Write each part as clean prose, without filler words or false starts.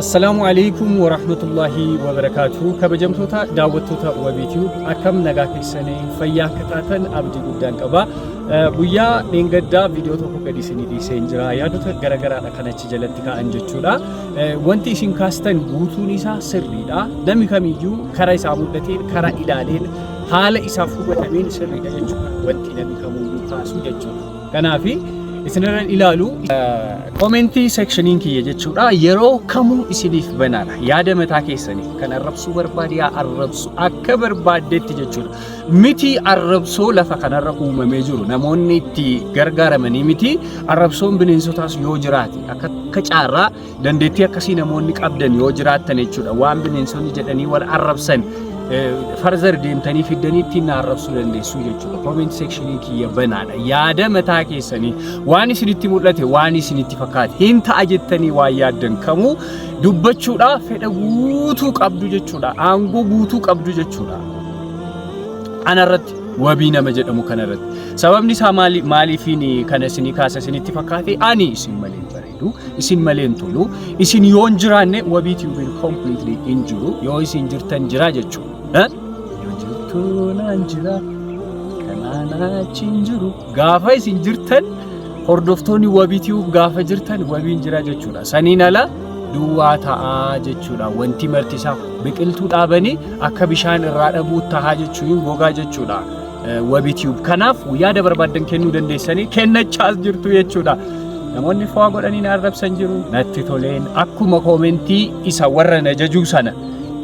Assalaamu alaikum warahmatullahi wabarakaatu. Kabajamtoota daawwattoota Wabii Tube, akkam nagaa keessanii? Fayyaa akka taatan abdii guddaan qaba. Guyyaa dheengaddaa viidiyoo tokko gadi isinii dhiiseen jira. Yaadota garagaraadha kan achi jalatti kaa'an jechuudha. Wanti isin kaastan guutuun isaa sirriidha. Namni kamiyyuu karaa isaa mul'ateen, karaa ilaaleen, haala isaaf hubatameen sirriidha jechuudha. Wanti namni kamuyyuu kaasu jechuudha. Kanaaf isinirra ilaalu comment sectioniin kiyya jechuudha yeroo kamuu isiniif banaadha. Yaada mataa keessanii kan arrabsuu barbaade yaa arrabsu akka barbaaddetti jechuudha. Miti arrabsoo lafa kanarra uumamee jiru namoonni itti gargaaramanii miti, arrabsoon bineensotaas yoo jiraate, akka caarraa dandeettii akkasii namoonni qabdan yoo jiraattan jechuudha, waan bineensonni jedhanii wal arrabsan further deemtanii fiddanii ittiin na arrabsuu dandeessu jechuudha. Comment sectionii kiyya banaadha. Yaada mataa keessanii, waan isinitti mul'ate, waan isinitti fakkaate, hin ta'a jettanii waan yaaddan kamuu dubbachuudhaaf fedha guutuu qabdu jechuudha. Aangoo guutuu qabdu jechuudha. Anarratti, Wabii nama jedhamu kanarratti. Sababni isaa maali? Maaliifiin kana isinii kaasa isinitti fakkaate? Ani isin malee hin bareedu, isin malee hin tolu. Isin yoo hin jiraanne Wabii Tube completely hin jiru. Yoo isin jirtan jira jechuudha. Yoo jirtu naan jira, kanaan achi hin jiru. Gaafa isin jirtan, hordoftoonni Wabii Tube gaafa jirtan, Wabiin jira jechuudha. Saniin ala duwwaa ta'aa jechuudha. Wanti marti isaa biqiltuu dhaabanii akka bishaan irraa dhabuu tahaa jechuun gogaa jechuudha. Wabii Tube. Kanaaf yaada barbaaddan kennuu dandeessanii, kennachaas jirtu jechuudha. Namoonni fo'aa godhanii na arrabsan jiru. Natti toleen akkuma commentii isa warra na jajuu sana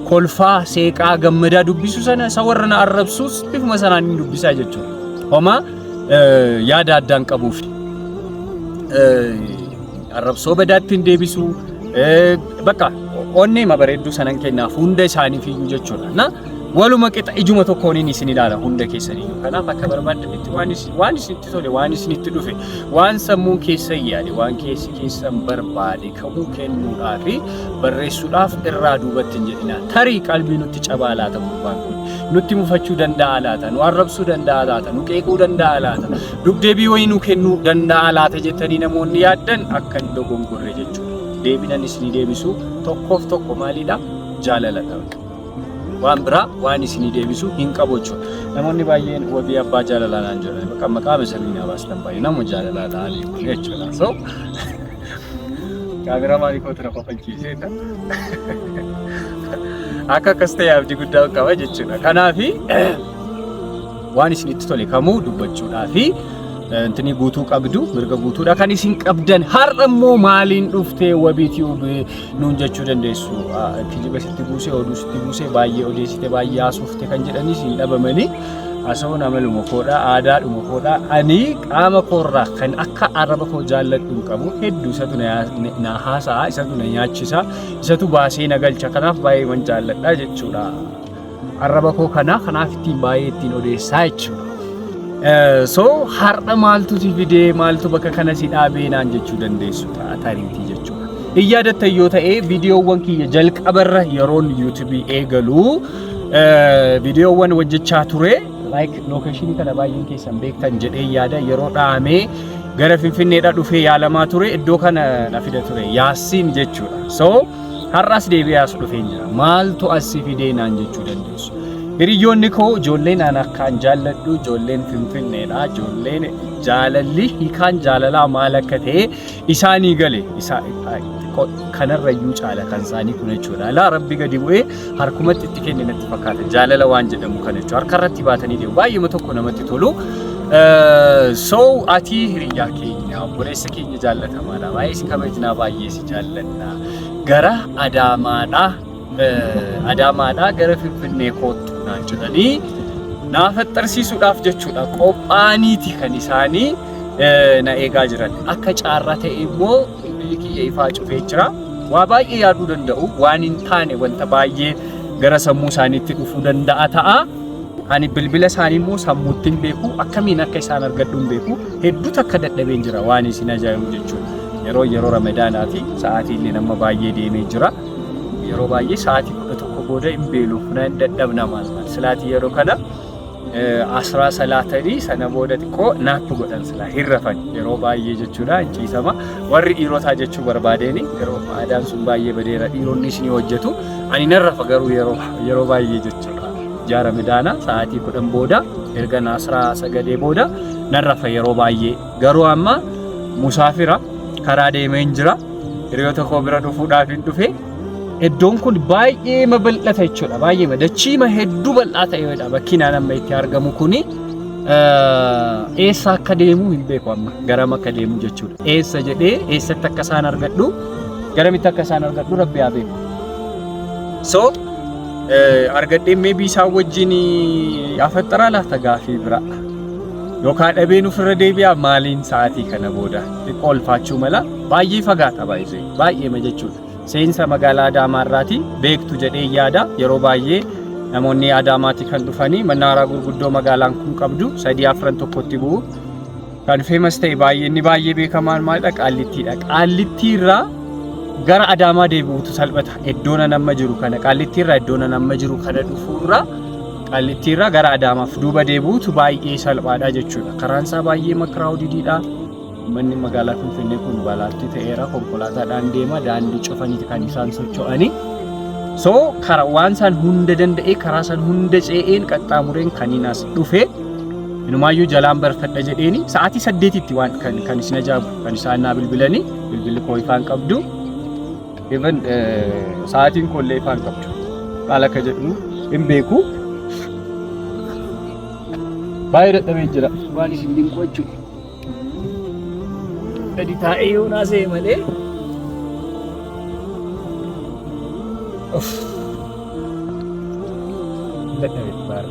kolfaa, seeqaa, gammadaa dubbisu sana, isa warra na arrabsus bifuma sanaan hin dubbisaa jechuudha. Homaa yaada addaan qabuuf. Arrabsoo badaatti hin deebisu. Bakka onnee bareedduu sanan kennaaf hunda isaaniif iyyuu jechuudha. Na waluma qixa ijuma tokkoon isin ilaala hunda keessaniyyuu. Kanaaf akka barbaadanitti waan isinitti tole, waan isinitti dhufe, waan sammuun keessan yaade, waan keessi keessan barbaade kamuu kennuudhaa fi barreessuudhaaf irraa duubatti hin jedhina. Tarii qalbii nutti cabaa laata gurbaan kun? Nutti mufachuu danda'a laata? Nu arrabsuu danda'a laata? Nu qeequu danda'a laata? Dubdeebii wayii nu kennuu danda'a laata jettanii namoonni yaaddan akka hin dogongorre jechuudha. Deebinan isinii deebisu tokkoof tokko maalidha? Jaalaladha. Waan biraa waan isinii deebisu hin qabu jechuudha. Namoonni baay'een Wabii abbaa jaalalaa naan jedhan. Bakka maqaa sirrii naa baastan baay'ee nama jaalalaa ta'anii kun jechuudha. So kaameraa maalii kootu na kofalchiisee akka akkas ta'e abdii guddaa qaba jechuudha. Kanaafi waan isinitti tole kamuu dubbachuudhaa fi intini guutuu qabdu, mirga guutuudha kan isin qabdan. Har'a immoo maaliin dhuftee Wabii Tube nuun jechuu dandeessu. Kijiba sitti buusee, oduu sitti buusee, baay'ee odeessite, baay'ee haasofte kan jedhanis hin dhabamanii. Haasa'uun amaluma koodha, aadaadhuma koodha. Ani qaama koorraa kan akka arraba koo jaalladhu hin qabu. Hedduu isatu na haasa'a, isatu na nyaachisa, isatu baasee na galcha. Kanaaf baay'ee man jaalladha jechuudha. Arraba koo kana kanaaf ittiin baay'ee ittiin odeessaa jechuudha. So har'a maaltu si fidee, maaltu bakka kana si dhaabee naan jechuu dandeessu ta'a tariitii jechuudha. Hin yaadattan yoo ta'e, viidiyoowwan kiyya jalqabarra yeroon YouTubeii eegalu viidiyoowwan hojjechaa ture, like locationii kana baay'een keessan beektan jedhee yaada, yeroo dhahamee gara Finfinneedha dhufee yaalamaa ture iddoo kana na fida ture Yaasiin jechuudha. So har'as deebi'ee as dhufee jira. Maaltu as si fidee naan jechuu dandeessu. Hiriyoonni koo, ijoolleen aan akkaan jaalladhu, ijoolleen Finfinneedha. Ijoolleen jaalalli, hiikaan jaalalaa maal akka ta'e isaanii gale. Kanarra iyyuu caala kan isaanii kun jechuudha. Laa Rabbi gadi bu'ee harkumatti itti kenne natti fakkaata. Jaalala waan jedhamu kana jechuudha. Harkarratti baatanii deemu. Baay'eema tokko namatti tolu. So ati hiriyaa keenya, obboleessa keenya jaallatamaadha. Baay'ee si kabajnaa, baay'ee si jaallanna. Gara Adaamaadhaa gara Finfinnee koottu naan jedhanii naa faxxarsiisuudhaaf jechuudha qophaa'aniiti kan isaanii na eegaa jiran. Akka caarraa ta'e immoo bilbilli kiyya ifaa cufee jira. Waa baay'ee yaaduu danda'u, waan hin taane wanta baay'ee gara sammuu isaaniitti dhufuu danda'a ta'a. Ani bilbila isaanii immoo sammuutti hin beeku, akkamiin akka isaan argadhu hin beeku. Hedduu takka dadhabeen jira, waan isin ajaa'ibu jechuudha. Yeroo Ramadaanaati, sa'aatii illee nama baay'ee deemee jira. Yeroo baay'ee sa'aatii 11 booda hin beelofna, hin dadhabna, maal maal. Silaatii yeroo kana asraa salaatanii sana booda xiqqoo nap godhan, silaa hin rafan yeroo baay'ee jechuudha, hin ciisama. Warri dhiirotaa jechuu barbaadeeni, yeroo aadaan sun baay'ee badeera, dhiironnis ni hojjetu. Ani nan rafa garuu yeroo baay'ee jechuudha. Ji'a Ramadaana sa'aatii 10 booda, erga asraa sagadee booda nan rafa yeroo baay'ee. Garuu amma musaafira, karaa deemeen jira. Hiriyoota koo bira dhufuudhaaf hin dhufe. Iddoon kun baay'ee babal'ata jechuudha. Baay'ee dachiima hedduu bal'aa ta'edha. Bakki naan amma itti argamu kuni eessa akka deemu hin beeku amma, garam akka deemu jechuudha. Eessa jedhee, eessatti akka isaan argadhu, garamitti akka isaan argadhu Rabbi haa beeku. So argadhee maybe isaan wajjin afaxxaraa laata gaafii bira. Yookaan dhabeen ofirra deebi'aa, maaliin sa'aatii kana booda xiqqoo ulfaachuu mala, baay'ee fagaata, baay'ee baay'eema jechuudha. Seensa magaalaa Adaamaa irraati beektu jedhee yaada. Yeroo baay'ee namoonni Adaamaati kan dhufanii mannaaraa gurguddoo magaalaan kun qabdu sadii afran tokkotti bu'u. Kan famous ta'e baay'ee, inni baay'ee beekamaan maalidha? Qaallittiidha. Qaallittii irraa gara Adaamaa deebi'utu salphata. Iddoo nan amma jiru kana, Qaallittii irraa iddoo nan amma jiru kana dhufuurraa, Qaallittii irraa gara Adaamaaf duuba deebi'utu baay'ee salphaadha jechuudha. Karaan isaa baay'ee crowdediidha. Manni magaalaa Finfinnee kun balaatti ta'eera. Konkolaataadhaan deema. Daandii cufaniiti kan isaan socho'anii. So karaa waan isaan hunda danda'ee, karaa isaan hunda ce'een qaxxaamureen kan inni as dhufe. Inumaayyuu jalaan barfadha jedheeni sa'aatii 8tti waan kan isin ajaa'ibu kan isaan naa bilbilanii, bilbilli koo ifaan qabdu. Even sa'aatiin koo illee ifaan qabdu. Maal akka jedhu hin beeku. Baay'ee dadhabee jira. Waan isin dinqu jechuudha. Gadi taa'ee yoo naasa'e malee. Uff. Dadhabe baara.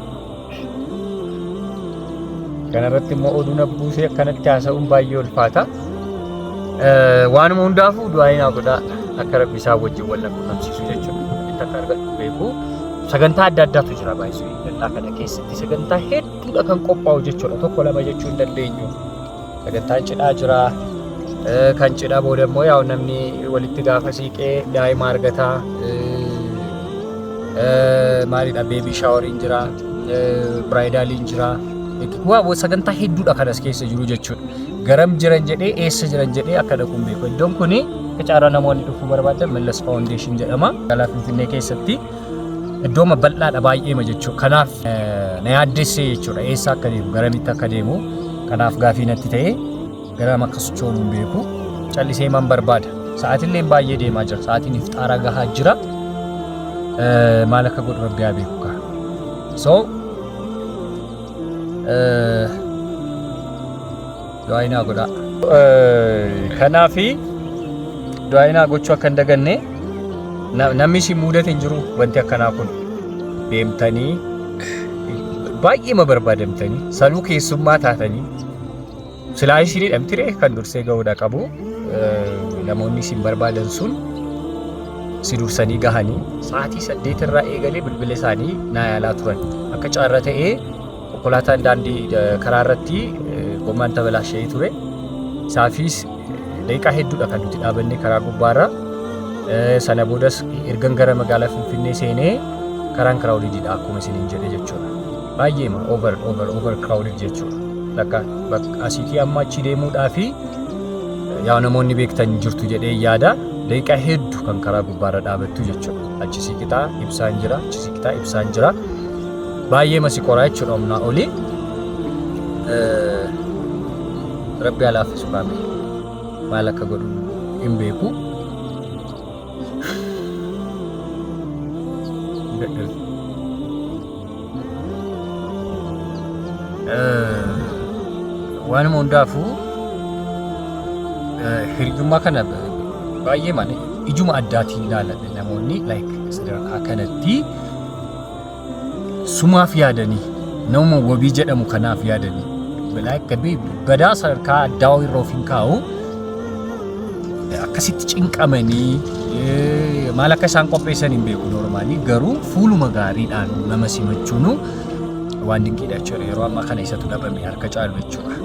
Kanarratti immoo oduu na buusee akkanatti haasa'uun baay'ee ulfaata. Waanuma hundaafuu du'aa naa godhaa, akka Rabbi isaa wajjin wal na qunnamsiisu jechuudha. Itti akka argadhu beeku. Sagantaa adda addaatu jira baay'isuu dallaa kana keessatti, sagantaa hedduudha kan qophaa'u jechuudha. Tokko lama jechuu hin dandeenyu. Sagantaan cidhaa jira. Kan cidhaa booda immoo yaa'u namni walitti gaafa siiqee daa'ima argataa. Maalidha, baby showeriin jira. Bridaliin jira. Waa sagantaa hedduudha kan as keessa jiru jechuudha. Garam jiran jedhee, eessa jiran jedhee akka dhaquun beeku. Iddoon kuni akka caaraa namoonni dhufuu barbaadan Mallas Foundation jedhama. Magaalaa Finfinnee keessatti iddooma bal'aadha baay'eema jechuudha. Kanaaf na yaaddessee jechuudha. Eessa akka deemu, garamitti akka deemu. Kanaaf gaafii natti ta'e, garam akka sochoonu hin beeku. Callisee man barbaada. Sa'aatillee baay'ee deemaa jira. Sa'aatiin ifxaara gahaa jira. Maal akka godhu Rabbi haa beeku kaa. So du'aa naa godhaa. Kanaafi du'aa naa gochuu akka hin daganne. Namni si mudate hin jiru wanti akkanaa kun, deemtanii baay'eema barbaadamtanii sanuu keessummaa taatanii, silaa isinii dhamtire kan dursee ga'uudha qabu, namoonni isin barbaadan sun si dursanii gahanii sa'aatii 8 irraa eegalee bilbila isaanii naa yaalaa turan. Akka carra ta'ee konkolaataan daandii karaa irratti gommaan tabalaasha'ee ture. Isaafis daqiiqaa hedduudha kan nuti dhaabanne karaa gubbaarra. Sana boodas ergan gara magaalaa Finfinnee seenee karaan crowdediidha akkuma isiniin jedhe jechuudha. Baay'eema over over over crowded jechuudha. Bakka asiitii amma achi deemuudhaa fi yaa namoonni beektan jirtu jedhee yaada, daqiiqaa hedduu kan karaa gubbaarra dhaabattu jechuudha. Achi siqixaa ibsaan jira, achi siqixaa ibsaan jira. Baay'ee masi qoraa jechuudha humnaa olii. Rabbi haa laaffisu kaame. Maal akka godhu hin beeku. Dadhabe. Waanuma hundaafuu hiriyummaa kana baay'ee malee ijuma addaatiin ilaalan namoonni, like sadarkaa kanatti sumaaf yaadanii, nama wabii jedhamu kanaaf yaadanii, like badaa sadarkaa addaa irra of hin kaa'u, akkasitti cinqamanii maal akka isaan qopheessan hin beeku. Normally garuu fuuluma gaariidhaan nama simachuun waan dinqiidha jechuudha. Yeroo ammaa kana isatu dhabame harka caalu jechuudha.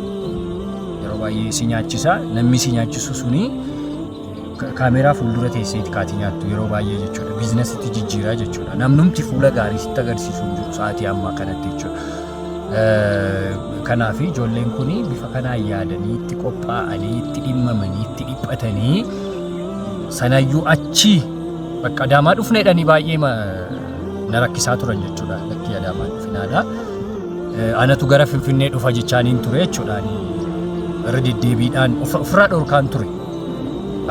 Yeroo baay'ee si nyaachisa, namni si nyaachisu suni Kaameeraa fuuldura teesseeti kaatii nyaattu yeroo baay'ee jechuudha. Biizinasitti jijjiiraa jechuudha. Namnumti fuula gaarii sitti agarsiisu hin jiru sa'aatii ammaa kanatti jechuudha. Kanaaf ijoolleen kun bifa kanaan yaadanii itti qophaa'anii itti dhimmamanii itti dhiphatanii sanayyuu achi bakka Adaamaa dhufne jedhanii baay'ee na rakkisaa turan jechuudha. Lakkii Adaamaa dhufinaadha. Anatu gara Finfinnee dhufa jechaaniin ture jechuudha. Ani irra deddeebiidhaan ofirraa dhorkaan ture.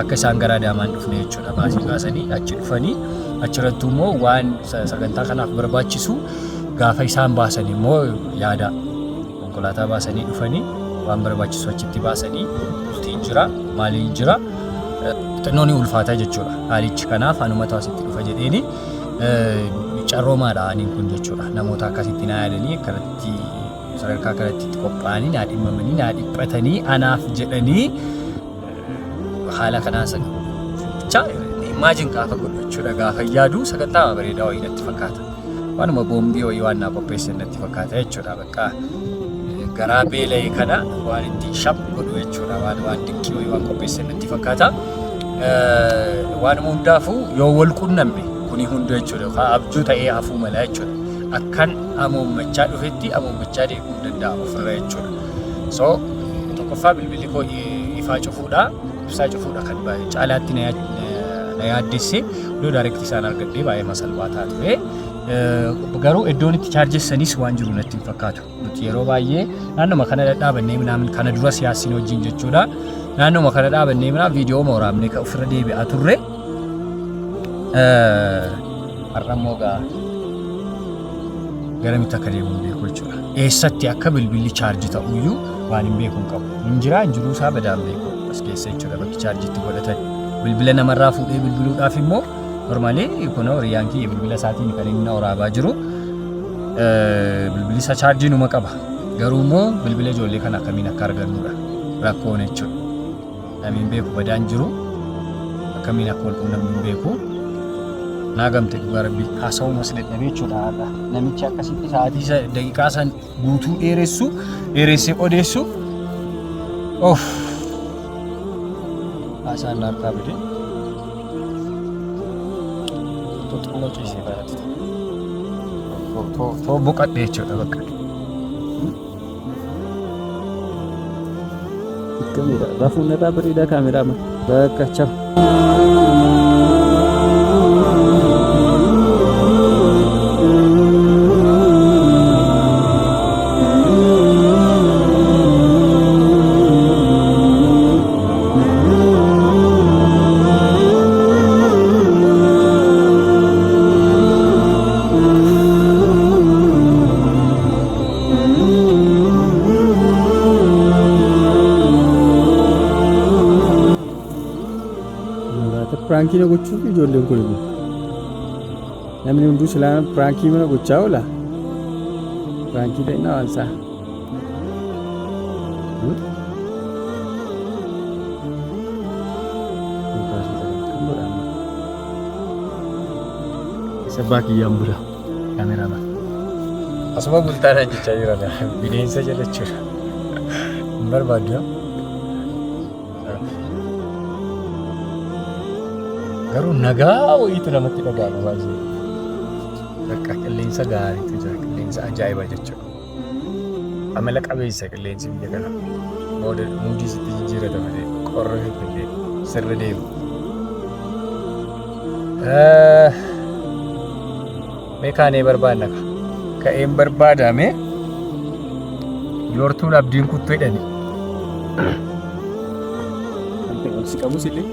Akka isaan gara Adaamaan dhufne jechuudha. Baasii baasanii achi dhufanii achirrattuu immoo waan sagantaa kanaaf barbaachisu gaafa isaan baasan immoo yaada konkolaataa baasanii dhufanii waan barbaachisu achitti baasanii bultiin jira maaliin jira xinnoo ni ulfaata jechuudha. Haalichi kanaaf anumatu asitti dhufa jedheeni carroomaadha aniin kun jechuudha. Namoota akkasitti naa yaadanii akkanatti sadarkaa kanatti itti qophaa'anii naa dhimmamanii naa dhiphatanii anaaf jedhanii haala kanaan bichaa imagine gaafa godhu jechuudha gaafa yaadu sagantaa bareedaa wayii natti fakkaata. Waanuma boombii wayii waan naa qopheessan natti fakkaata jechuudha. Bakka garaa beela'e kana waan ittiin shap godhu jechuudha. Waan waan dinqii wayii waan qopheessan natti fakkaata. Waanuma hundaafuu yoo wal qunnamne kuni hunduu jechuudha yookaan abjuu ta'ee hafuu mala jechuudha. Akkan amoommachaa dhufetti amoommachaa deemuu hin danda'a ofirra jechuudha. So tokkoffaa bilbilli koo ifaa cufuudha. Ibsaa cufuudha kan caalaatti na yaaddesse. Iddoo direct isaan argadhee baay'ee masalphaa ta'a ture. Garuu iddoon itti chaarjessanis waan jiru natti hin fakkaatu. Nuti yeroo baay'ee naannoma kana dhadhaabannee minaamin kana dura siyaasiin wajjin jechuudha. Naannoma kana dhaabannee minaa viidiyoo waraabnee kan ofirra deebi'aa turre. Har'a immoo gaa garamitti akka deemu hin beeku jechuudha. Eessatti akka bilbilli chaarji ta'uyyuu waan hin beeku hin qabu. Hin jiraa hin jiruu isaa badaan beeku as keessa jechuudha bakki chaarjitti godhatan. Bilbila namarraa fuudhee bilbiluudhaaf immoo normally kunoo hiriyaan kiyya bilbila isaatiin kan inni na waraabaa jiru. Bilbilli isaa chaarjii numa qaba. Garuu immoo bilbila ijoollee kana akkamiin akka argannudha rakkoon jechuudha. Namni hin beeku badaan jiru akkamiin akka wal qunnamnu hin beeku. Naa gamte dhugaa rabbii haasa'umas dadhabee jechuudha har'a. Namichi akkasitti sa'aatii daqiiqaa san guutuu dheeressu dheeressee odeessu of haasaan na harkaa bade. Xinnoo ciisee baratti too boqadhe jechuudha bakka. Akkamidha? Rafuun irraa bareedaa kaameraa bakka chaw. Muraata piraankii na gochuuf ijoolleen kun immoo. Namni hunduu silaa piraankii mana gochaa oola. Piraankii ta'inna waan isaa. Isa baadiyyaan bula. Kaameraama. Asuma bultaadhaan jechaa jira bineensa jala jechuudha. Hin barbaaddu. Garuu nagaa wayiitu namatti dhaga'ama baay'ee. Bakka qilleensa gaariitu jira qilleensa ajaa'ibaa jechuudha. Amala qabeessa qilleensi biyya kanaa. Booda muudii sitti jijjiirata malee qorra sitti illee sirra deema. Mee kaanee barbaadna ka. Ka'een barbaadame yortuun abdiin kuttu jedhani. Si qabus illee.